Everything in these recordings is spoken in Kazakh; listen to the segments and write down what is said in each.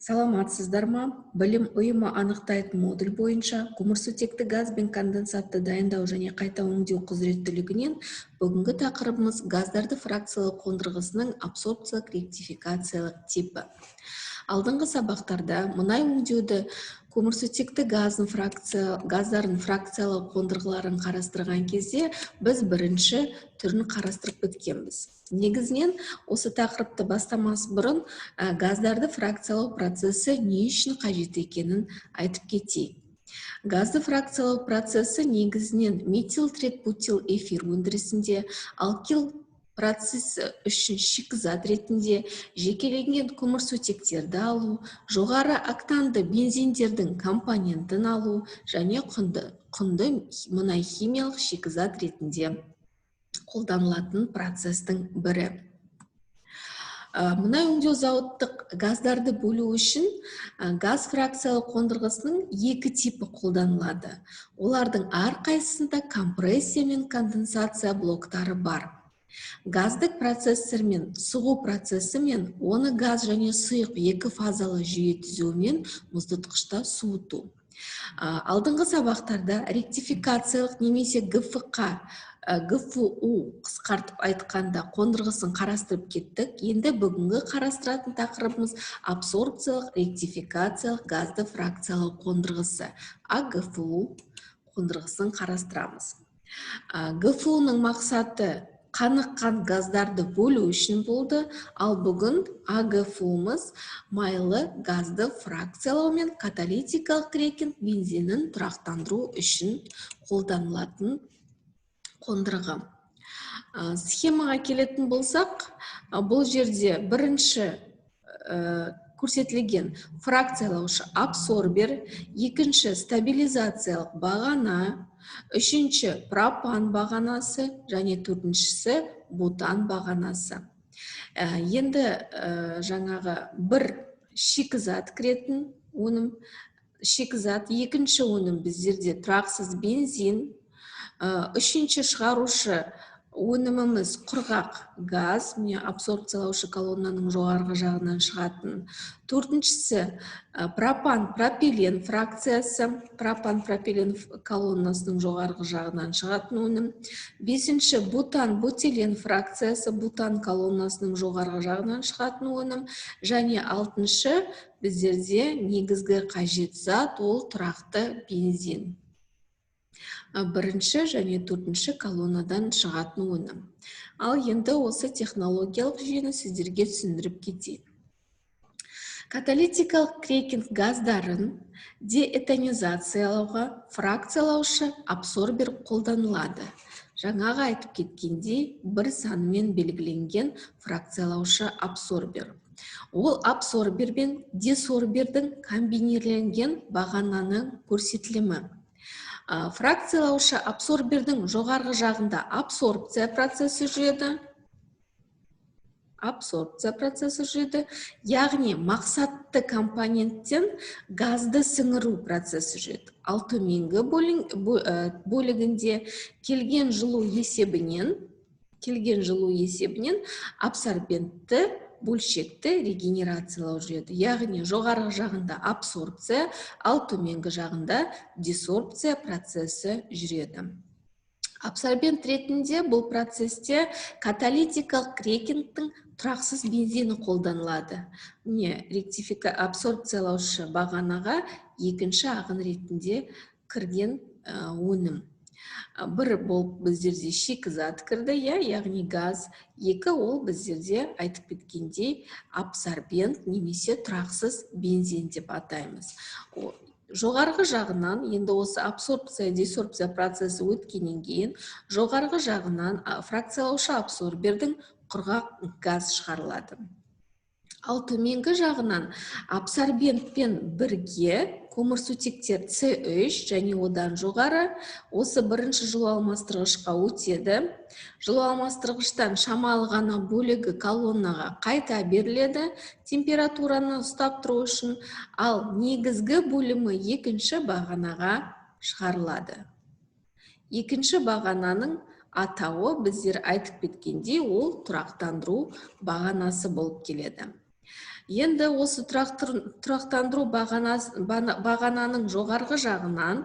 Саламатсыздар ма? Білім ұйымы анықтайтын модуль бойынша көмірсутекті газ бен конденсатты дайындау және қайта өңдеу құзыреттілігінен бүгінгі тақырыбымыз газдарды фракциялау қондырғысының абсорбциялық ректификациялық типі. Алдыңғы сабақтарда мұнай өңдеуді көмірсутекті газдарын фракциялау қондырғыларын қарастырған кезде біз бірінші түрін қарастырып біткенбіз. Негізінен осы тақырыпты бастамас бұрын газдарды фракциялау процесі не үшін қажет екенін айтып кетейік. Газды фракциялау процесі негізінен метилтретбутил эфир өндірісінде, алкил процесі үшін шикізат ретінде жекеленген көмірсутектерді алу, жоғары октанды бензиндердің компонентін алу және құнды мұнай химиялық шикізат ретінде қолданылатын процестің бірі. Мұнай өңдеу зауыттық газдарды бөлу үшін газ фракциялау қондырғысының екі типі қолданылады. Олардың әрқайсысында компрессия мен конденсация блоктары бар. Газдық процессормен сұғу процесімен оны газ және сұйық екі фазалы жүйе түзумен мұздатқышта суыту. Алдыңғы сабақтарда ректификациялық немесе ГФК, ГФУ қысқартып айтқанда қондырғысын қарастырып кеттік. Енді бүгінгі қарастыратын тақырыбымыз абсорбциялық ректификациялық газды фракциялау қондырғысы АГФУ қондырғысын қарастырамыз. ГФУ-ның мақсаты қаныққан газдарды бөлу үшін болды, ал бүгін АГФУ-мыз майлы газды фракциялау мен каталитикалық крекинг бензинін тұрақтандыру үшін қолданылатын қондырғы. Схемаға келетін болсақ, бұл жерде бірінші көрсетілген фракциялаушы абсорбер, екінші стабилизациялық бағана, үшінші пропан бағанасы және төртіншісі бутан бағанасы. Енді жаңағы бір шикізат кіретін өнім, шикізат, екінші өнім біздерде тұрақсыз бензин, үшінші шығарушы өніміміз құрғақ газ, міне абсорбциялаушы колоннаның жоғарғы жағынан шығатын. Төртіншісі пропан пропилен фракциясы, пропан пропилен колоннасының жоғарғы жағынан шығатын өнім. Бесінші бутан бутилен фракциясы, бутан колоннасының жоғарғы жағынан шығатын өнім. Және алтыншы біздерде негізгі қажет зат ол тұрақты бензин. Бірінші және төртінші колоннадан шығатын өнім. Ал енді осы технологиялық жүйені сіздерге түсіндіріп кетейін. Каталитикалық крекинг газдарын деэтанизациялауға фракциялаушы абсорбер қолданылады. Жаңағы айтып кеткендей, бір санмен белгіленген фракциялаушы абсорбер. Ол абсорбер мен десорбердің комбинирленген бағананың көрсетілімі. Фракциялаушы абсорбердің жоғарғы жағында абсорбция процесі жүреді. Абсорбция процесі жүреді, яғни мақсатты компоненттен газды сіңіру процесі жүреді. Ал төменгі бөлігінде келген жылу есебінен абсорбентті бөлшекті регенерациялау жүреді. Яғни жоғарғы жағында абсорбция, ал төменгі жағында десорбция процесі жүреді. Абсорбент ретінде бұл процесте каталитикалық крекингтің тұрақсыз бензині қолданылады. Міне, абсорбциялаушы бағанаға екінші ағын ретінде кірген өнім. Бір болып біздерде шикізат кірді, яғни газ. Екі ол біздерде айтып кеткендей абсорбент немесе тұрақсыз бензин деп атаймыз. Жоғарғы жағынан, енді осы абсорбция, десорбция процесі өткеннен кейін, жоғарғы жағынан фракциялаушы абсорбердің құрғақ газ шығарылады. Ал төменгі жағынан абсорбентпен бірге көмірсутектер С3 және одан жоғары осы бірінші жылу алмастырғышқа өтеді. Жылу алмастырғыштан шамалы ғана бөлігі колоннаға қайта беріледі температураны ұстап тұру үшін, ал негізгі бөлімі екінші бағанаға шығарылады. Екінші бағананың атауы біздер айтып кеткендей ол тұрақтандыру бағанасы болып келеді. Енді осы тұрақтандыру бағананың жоғарғы жағынан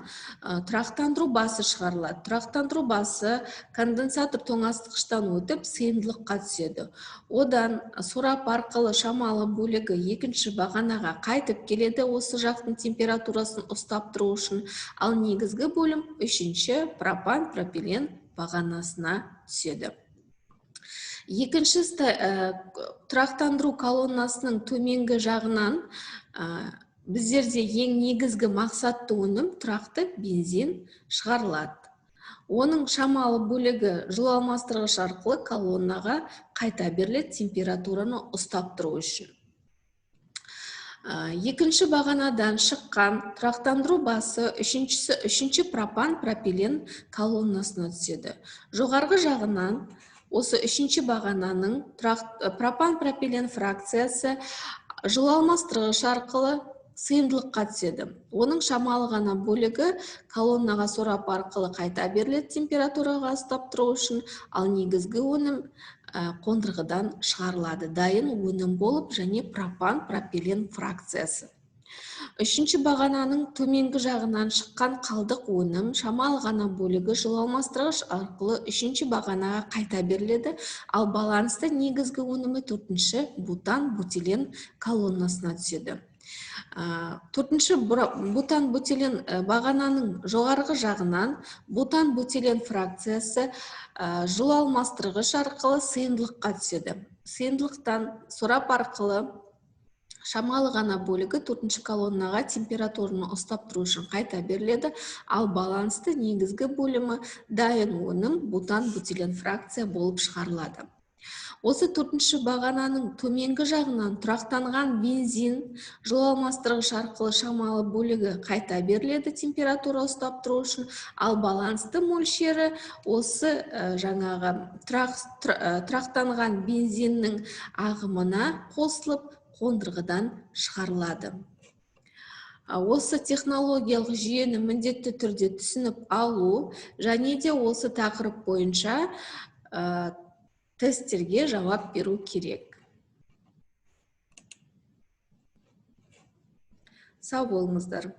тұрақтандыру басы шығарылады. Тұрақтандыру басы конденсатор тоңазытқыштан өтіп сыйымдылыққа түседі. Одан сорап арқылы шамалы бөлігі екінші бағанаға қайтып келеді, осы жақтың температурасын ұстап тұру үшін. Ал негізгі бөлім үшінші пропан пропилен бағанасына түседі. Екінші тұрақтандыру колоннасының төменгі жағынан біздерде ең негізгі мақсатты өнім тұрақты бензин шығарылады. Оның шамалы бөлігі жылу алмастырғыш арқылы колоннаға қайта беріледі температураны ұстап тұру үшін. Екінші бағанадан шыққан тұрақтандыру басы үшінші пропан пропилен колоннасына түседі. Жоғарғы жағынан осы үшінші бағананың пропан пропилен фракциясы жылу алмастырғыш арқылы сыйымдылыққа түседі. Оның шамалы ғана бөлігі колоннаға сорап арқылы қайта беріледі температураға ұстап тұру үшін, ал негізгі өнім қондырғыдан шығарылады. Дайын өнім болып және пропан пропилен фракциясы. Үшінші бағананың төменгі жағынан шыққан қалдық өнім шамалы ғана бөлігі жылу алмастырғыш арқылы үшінші бағанаға қайта беріледі, ал балансты негізгі өнімі төртінші бутан бутилен колоннасына түседі. Төртінші бутан бутилен бағананың жоғарғы жағынан бутан бутилен фракциясы жылу алмастырғыш арқылы сыйымдылыққа түседі. Сыйымдылықтан сорап арқылы шамалы ғана бөлігі төртінші колоннаға температураны ұстап тұру үшін қайта беріледі, ал балансты негізгі бөлімі дайын өнім бутан бутилен фракция болып шығарылады. Осы төртінші бағананың төменгі жағынан тұрақтанған бензин жылу алмастырғыш арқылы шамалы бөлігі қайта беріледі температура ұстап тұру үшін, ал балансты мөлшері осы жаңағы тұрақтанған бензиннің ағымына қосылып қондырғыдан шығарылады. Осы технологиялық жүйені міндетті түрде түсініп алу және де осы тақырып бойынша тесттерге жауап беру керек. Сау болыңыздар.